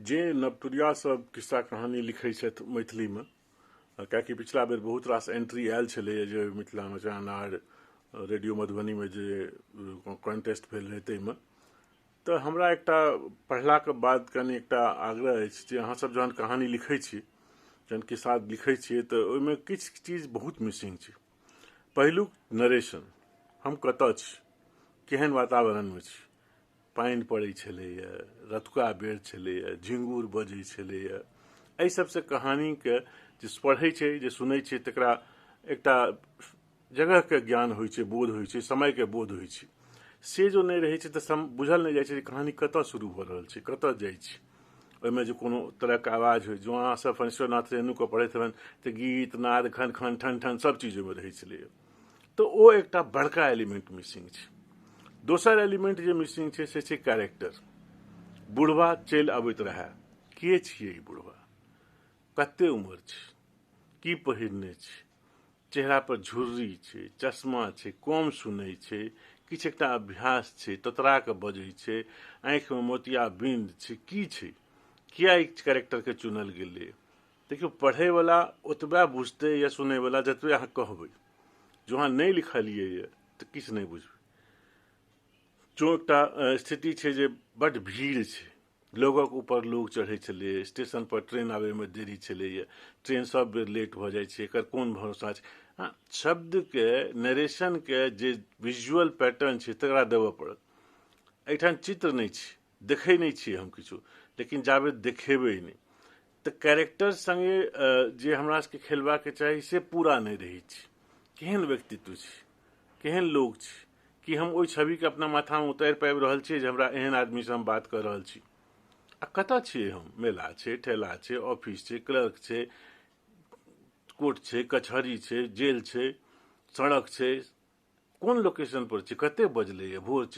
जे नवतुरिया सब खिस्सा कहानी लिखै छथि मैथिलीमे, कियाकि पिछला बेर बहुत रास एंट्री आयल छलैए जे मिथिला मचान आर रेडियो मधुबनीमे जे कॉन्टेस्ट भेल रहै ताहिमे, तऽ हमरा एकटा पढ़लाके बाद कनि एकटा आग्रह अछि जे अहाँसब जहन कहानी लिखै छी, जहन खिस्सा लिखै छियै, तऽ ओहिमे किछु चीज बहुत मिसिंग छै। पहिलुक नरेशन, हम कतऽ छी, केहन वातावरणमे छी, पानि पड़ै छलैए, रतुका बेर छलैए, झिंगुर बजै छलैए, एहि सबसँ कहानीके जे पढ़ै छै, जे सुनै छै, तकरा एकटा जगहके ज्ञान होइ छै, बोध होइ छै, समयके बोध होइ छै। से जो नहि रहै छै तऽ बुझल नहि जाइ छै जे कहानी कतऽ शुरू भऽ रहल छै, कतऽ जाइ छै। ओहिमे जे कोनो तरहके आवाज होइ, जँ अहाँसब फणीश्वरनाथ रेणुके पढ़ैत हेबनि तऽ गीत नाद खन खन ठन ठन सब चीज ओहिमे रहै छलैए। तऽ ओ एकटा बड़का एलिमेंट मिसिंग छै। दोसर एलिमेंट जे मिसिंग छै से छै कैरेक्टर। बुढ़वा चलि अबैत रहए, के छियै ई बुढ़वा, कते उम्र छै, की पहिरने छै, चेहरा पर झुर्री छै, चश्मा छै, कम सुनै छै, किछु एकटा अभ्यास छै, तोतरा के बजै छै, आँखिमे मोतिया बिंद छै, की छै, किया ई कैरेक्टरके चुनल गेलै। देखियौ, पढ़ैवला ओतबे बुझतै या सुनैवला जतबे अहाँ कहबै। जो अहाँ नहि लिखलियै यऽ तऽ किछु नहि बुझबै। जो एकटा स्थिति छै जे बड्ड भीड़ छै, लोगक ऊपर लोग चढ़ै छलै, स्टेशन पर ट्रेन आबैमे देरी छलैए, ट्रेन सब बेर लेट भऽ जाइ छै, एकर कोन भरोसा छै। हँ, शब्दके नरेशनके जे विजुअल पैटर्न छै तकरा देबऽ पड़त। एहिठाम चित्र नहि छै, देखै नहि छियै हम किछु, लेकिन जाबे देखेबै नहि तऽ कैरेक्टर सङ्गे जे हमरा सबके खेलबाके चाही से पूरा नहि रहै छै। केहन व्यक्तित्व छै, केहन लोक छै, कि हम ओहि छविके अपना माथामे उतारि पाबि रहल छियै जे हमरा एहन आदमीसँ हम बात कऽ रहल छी। आ कतऽ छियै हम, मेला छै, ठेला छै, ऑफिस छै, क्लर्क छै, कोर्ट छै, कचहरी छै, जेल छै, सड़क छै, कोन लोकेशन पर छै, कते बजलैए, भोर छै।